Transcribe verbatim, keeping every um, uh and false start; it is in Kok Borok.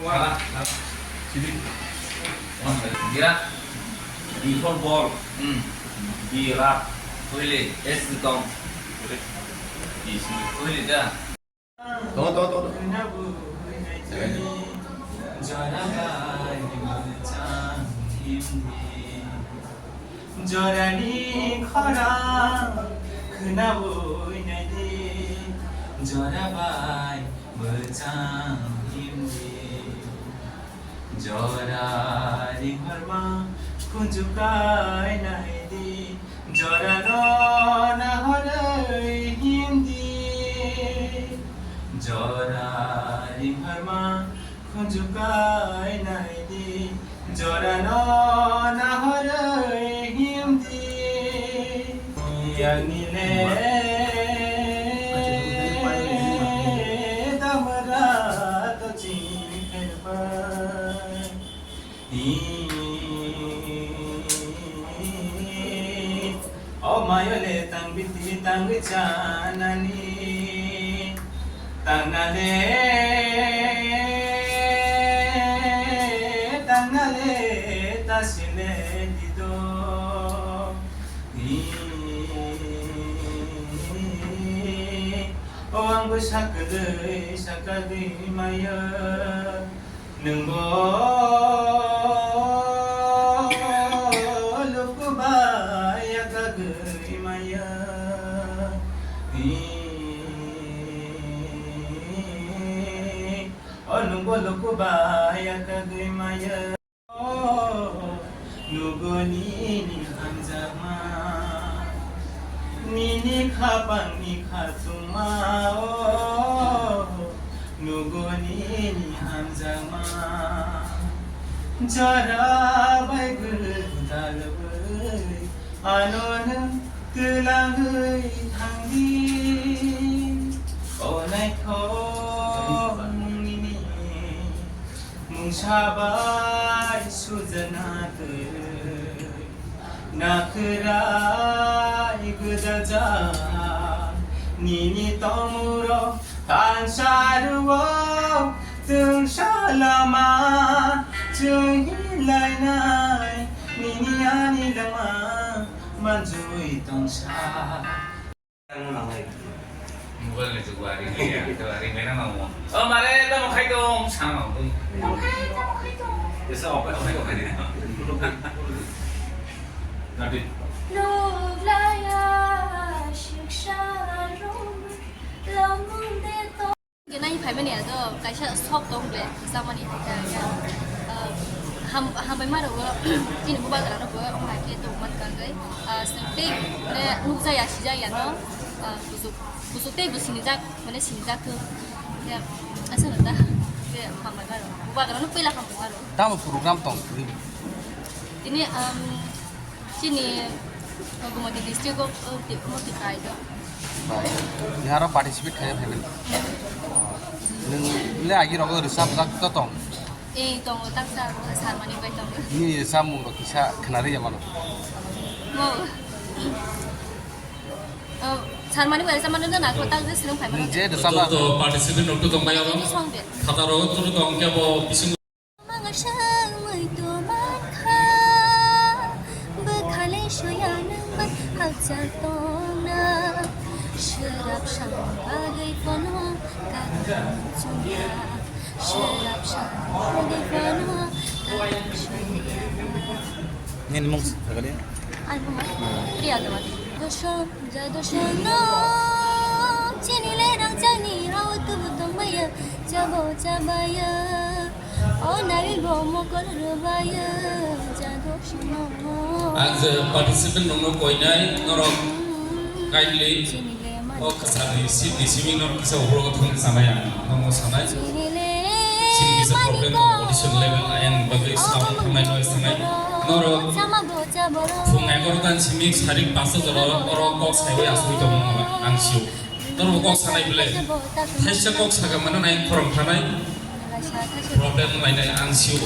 Hala, hala. Sidi. Gira. Di for ball. Hmm. Di rap. Toilet. Es tong. Di sini. Toilet da. Tong, tong, tong, tong. Jorani khorang khwnawi naidi, jora bai bwchang himdi. Jora ringhorma khunju kai naidi, jorano nahorwi himdi. Jora ringhorma khunju kai naidi, jorano nahorwi himdi. Yangi le damra to chini kherbai. O mayo le tang biti tang chanani. Tangnale, tangnale, tasile dido. O ang bwsa kwlwi sakagwi maya. Nwngbo lukubai yakagwi maya. O nwngbo lukubai yakagwi maya. Nugo nini hamjakma, nini khapangni khatungma o. Nugo nini hamjakma, jora bai gwdalwi ano nwng twlangwi thangdi. O naithok nini mungsa bai sujana twi. Nakhwrai gwdajak nini tongmurok tangsaruo chwngsa lama chwng hinlainai nini ani lama manjui tongsa. Mobile ni jugo ari ni ya, to ari mena ma mo. O mare, tamo khai tong, sa ma mo. Tamo khai tong, tamo khai tong. Esa opa, opa, opa ni. Nadi. Nuglaya shiksa rom, lamung de to. Genai phaimani ado kaisa sok tong ble samani ya, ya. Ah, ham, hambai maro bo, chini bubagra no bo, ong hai ke tong man kanggai. Ah, sing tei, ne nukjaya sijaya no, ah, kusuk, kusuk tei bo sinijak, mane sinijak tu. Ya, asa nata. Ya, hambai maro. Bubagra no pela hambai maro. Tamo program tong. Ini, um, Chini, uh, Gumati district o, uh, ti-, Moti kai do. Bai. Ni aro participate khaye phaimani. Nwng le agi rogo rwchap jak to tong? Eh, tongo, taksa, Sarmani bai tongo. Ni samung rok kisa khna ri ya mano. Mo. Uh, Sarmani bai samano na ko tak je srung phaimani. Nwng je rwchap jak. Joto participant rok to tong bai aro. Song de. Khata rogo turu tong khe bo bising Mangsa muitu mankha, bwkhale soya nangma halchal tongna. Srap sang bagwi phano kathang chungya, srap sang bagwi phano kathang chungya. Nini mung sakali? Ani mung Priya Dawani. Doshon, ja doshon no, chini le rang chani hao tubu tong baya, chabo chabaya. O nari bo mokol rubaya, ja doshon no. Ang je participant rokno koinai, norok kindly o kwchangni seat ni simi norok kisa ulo thang sanai ang, nono sanai. Chini kisa problem tongo, audition level ayang bagwi sound thangnai noise thangnai. Norok phung egarotan simi sarik panchta jora oro kok saiwi asugwi tongo ang sio. Norok kok sanai bwle. Thaisa kok saga mano nai khorang thanai. Problem lainai ang sio.